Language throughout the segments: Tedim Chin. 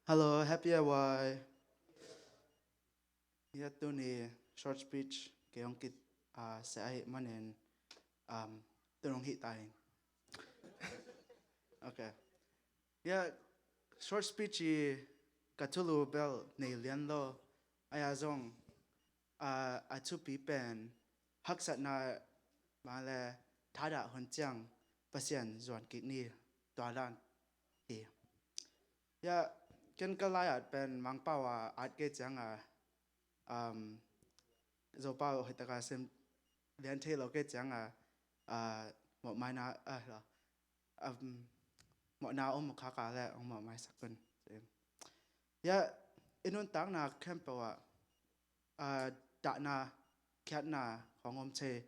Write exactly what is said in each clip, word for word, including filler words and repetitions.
Hello, happy A Y. Ya, tuni short speech kei hong kit, ah, sa ahih manin, um, tun hong hih ta in. Okay. Ya, short speech i ka thulu bel nei lian lo. Ahi zong, ah, a thupi pen haksatna mah le thadah hun ciang Pasian zuan kik ni, tua dan hi. Ya, ken ka lai-at pen Mangpau a at kei ciang a, um, Zopau hoih taka sim lian thei lo kei ciang a, ah, mawhmaina, ah, lo, um, mawhna om kha ka le hong mawhmaisak un. Ya, i nuntakna khempeuh ah, ah, dahna, khiatna khawng om thei,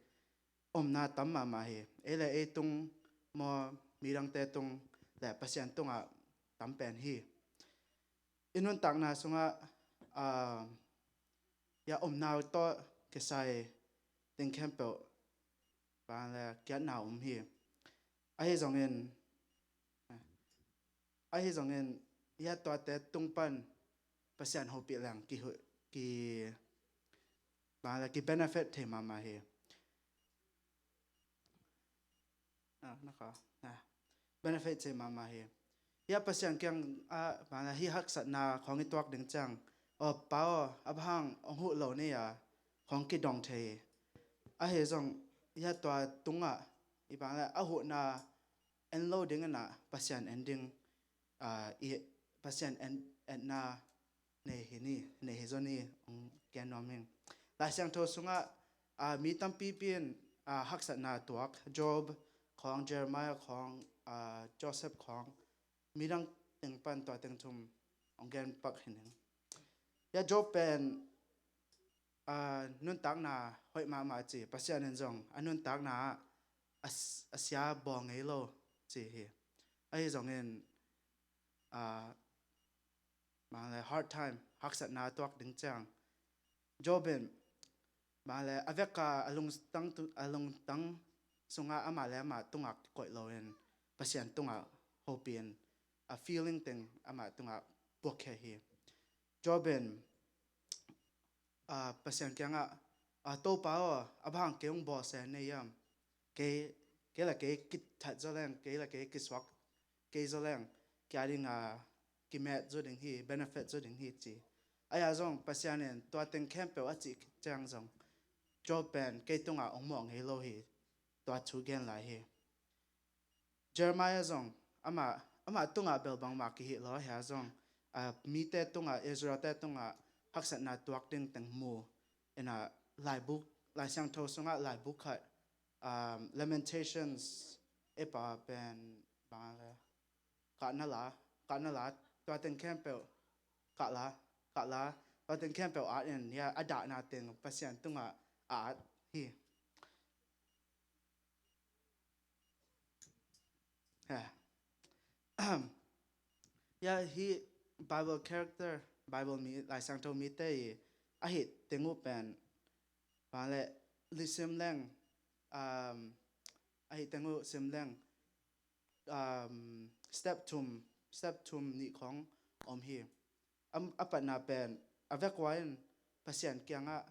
omna tam mahmah hi. Ei le ei tung maw, midangte tung le Pasian tungah tam pen hi. I nuntakna sungah, ah, ya, omna tawh kisai ting khempeuh, bang le khiatna om hi. Ahi zongin, ahi zongin, ya, tuate tung pan Pasian hopih leng ki, ki, bang le ki benefit thei mahmah hi. Ah, na ka, ah, benefit thei mahmah hi. Ya, Pasian kiang, ah, bang le hih haksatna khawng i tuak ding ciang, aw Pa aw, a bang hong huh lo ni a, khawng kidong thei hi. Ahi zong, ya, tua tungah i bang le a huhna en lo ding in ah Pasian en ding, ah, i Pasian en, enna nei hi ni, nei hi zaw ni, hong gen nuam ing. Lai Siangtho sungah, ah, mi tampipi in, ah, haksatna tuak, Job khawng, Jeremiah khawng, ah, Joseph khawng, midang teng pan tua teng thum hong gen pak hi ning. Ya, Job pen, ah, nuntakna hoih mahmah ci, Pasian in zong a nuntakna ah a s-, a sia bawl ngei lo ci hi. Ahi zongin, ah, bang le hard time, haksatna tuak ding ciang, Job in, bang le a vek a, a lungtang tu, a lungtang sungah amah le amah tungah kikoih lo in, Pasian tungah hopih in, a feeling teng amah tungah puakkhia hi. Job in, ah, Pasian kiangah, ah, Topa aw, a bang kei hong bawlsia nei hiam? Kei, kei le kei kithat zaw leng, kei le kei kisuak kei zaw leng, kei a ding a kimet zaw ding hi, benefit zaw ding hi ci. Ahi zong Pasian in tua teng khempeuh a cih ciang zong, Job pen kei tungah hong mawh ngei lo hi, tua thu gen lai hi. Jeremiah zong, amah, amah tungah bel bangmah kihih lo ahi zong, ah, mite tungah, Israel-te tungah haksatna tuak ding teng mu in ah, laibuk, Lai Siangtho sungah laibuk khat, um, Lamentations, ei pa pen, bang le, Kahna La, Kahna La, tua teng khempeuh, Kah La, Kah La, tua teng khempeuh at in, ya, a dahna teng Pasian tungah a at hi. Ya. Ya, hih Bible character, Bible mi, Lai Siangtho mite i, ahih teng uh pen, bang le, li sim leng, um, ahih teng uh sim leng, um, step thum, step thum nih khawng om hi. Am, a patna pen, a vek ua in Pasian kiangah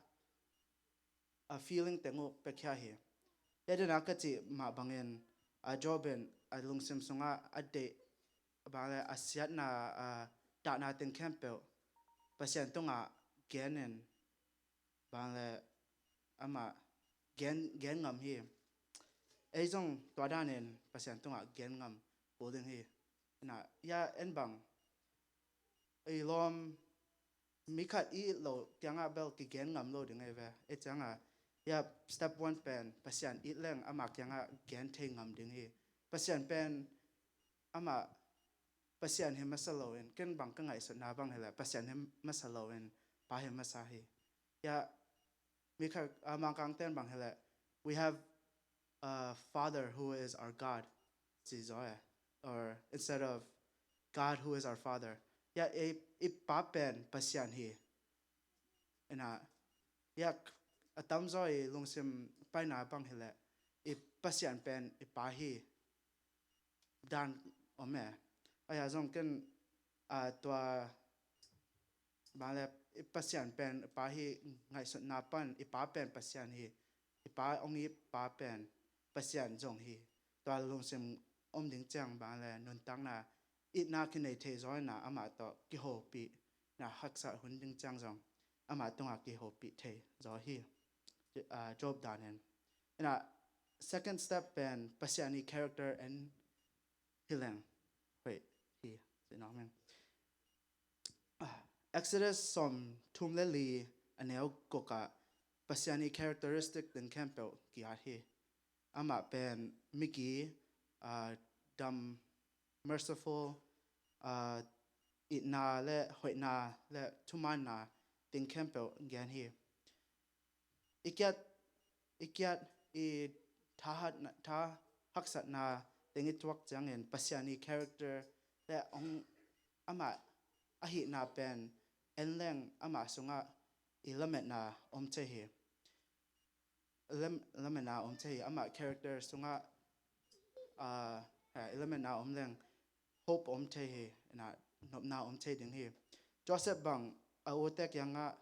a feeling teng uh piakhia hi. Eden a ka cih mah bangin, a Job in a lungsim sungah a deih, bang le a siatna, a dahna teng khempeuh Pasian tungah gen in, bang le amah gen, gen ngam hi. Ei zong tua danin Pasian tungah gen ngam kul ding hi. Na, ya, en bang, ei lawm, mi khat i it lo kiangah bel kigen ngam lo ding ei ve. Ei ciangah, ya, step one pen Pasian it leng amah kiangah gen thei ngam ding hi. Pasian pen amah Pasian hi masa lo in, ken bang ka ngaihsutna bang hileh Pasian hi masa lo in, Pa hi masa hi. Ya, mi khat, ah, Mangkangten bang hileh, we have a Father who is our God, ci zaw e. Or instead of God who is our Father. Ya, i, i Pa pen Pasian hi. Ina, ya, a tamzaw i lungsim paina bang hileh, i Pasian pen i Pa hi dan om e. Ahi zong ken, ah, tua Bang le i Pasian pen i Pa hi, ngaihsutna pan i Pa pen Pasian hi, i Pa hong it pa pen Pasian zong hi. Tua lungsim om ding ciang bang le nuntakna itna kinei thei zaw ina amah tawh kihopihna haksa hun ding ciang zong amah tungah kihopih thei zaw hi. Ah, Job dan in ina second step pen Pasian i character en hi leng hoih hi. Sinawk meng Exodus sawm thum le li a neu gukah Pasian i characteristic ding khempeuh ki-at hi. Amah pen migi, ah, dam, merciful, ah, itna le hoihna le thumaanna ding khempeuh gen hi. I kiat, i kiat i thahatna, tha haksatna ding i tuak ciangin Pasian i character le hong amah ahihna pen en leng amah sungah i lametna om thei hi. Lam-, lametna om thei hi. Amah character sungah, ah, eh, i lametna om leng hope om thei hi. Ina nopna om thei ding hi. Joseph bang a ute kiangah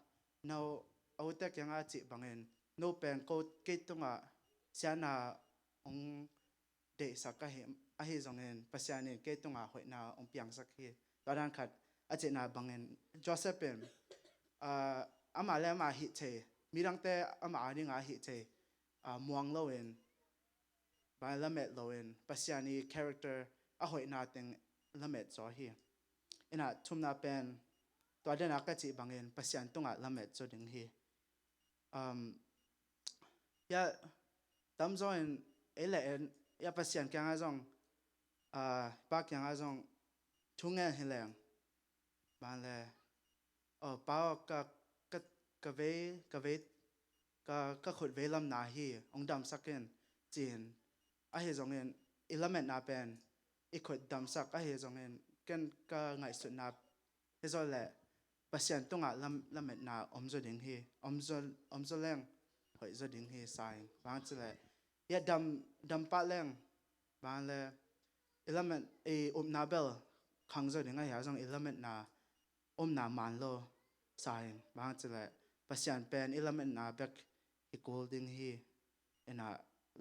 no, a ute kiangah a cih bangin no pen ko kei tungah siatna hong deihsak ahi, ahi zongin Pasian in kei tungah hoihna hong piangsak hi. Tua dan khat a cihna bangin Joseph in, ah, amah le amah hih thei, midangte amah a dingah hih thei, ah, muang loin, bang lamet loin Pasian i character a hoihna teng lamet zaw hi. Ina thumna pen tua dena ka cih bangin Pasian tungah lamet zaw ding hi. Um, ya tamzaw in ei le en ya Pasian kiangah zong, ah, Pa kiangah zong thungen hi leng bang le, oh, Pa aw, ka, ka, ka vei, ka vei, ka, ka khut veilamna hi, hong damsak in, ci-in ahi zongin i lametna pen i khut damsak ahi zongin ken ka ngaihsutna hi zaw le Pasian tungah lam-, lametna om zaw ding hi, om zaw, om zaw leng hoih zaw ding hi sa ing. Bang ci le ya dam, dam pah leng bang le i lamet, i upna bel khang zaw ding ahi a zong i lametna omna man lo sa ing. Bang ci le Pasian pen i lametna bek hi kul ding hi. Ina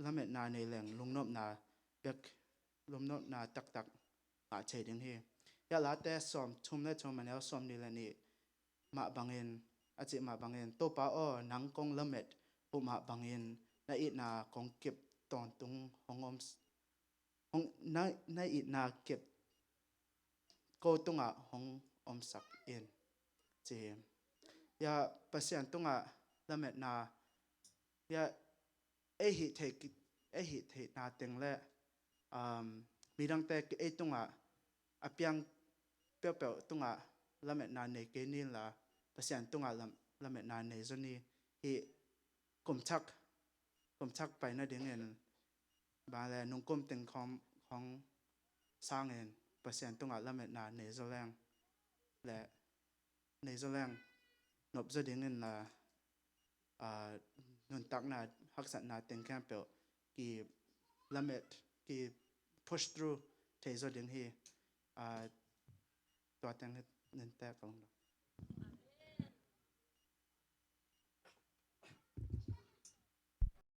lametna nei leng lungnopna bek, lungnopna taktak ngah thei ding hi. Ya Late sawm thum le thum a neu sawm nih le nih mah bangin a cih mah bangin Topa aw, nang kong lamet uh mah bangin na itna kong kip tawntung hong om, hong, na, na itna kip ko tungah hong omsak in, ci hi. Ya Pasian tungah lametna ya ei hih thei ki-, ei hih theihna teng le, um, midangte ki-, ei tungah a piang peuhpeuh tungah lametna nei kei ni la Pasian tungah lam-, lametna nei zaw ni. Hih kum thak, kum thak pai nadingin bang le nungkum teng khawng, khawng sangin Pasian tungah lametna nei zaw leng le nei zaw leng nop zaw dingin la, ah, nuntakna haksatna teng khempeuh ki lamet, ki push through thei zaw ding hi. Ah, tua teng hi nin tek a lungdam.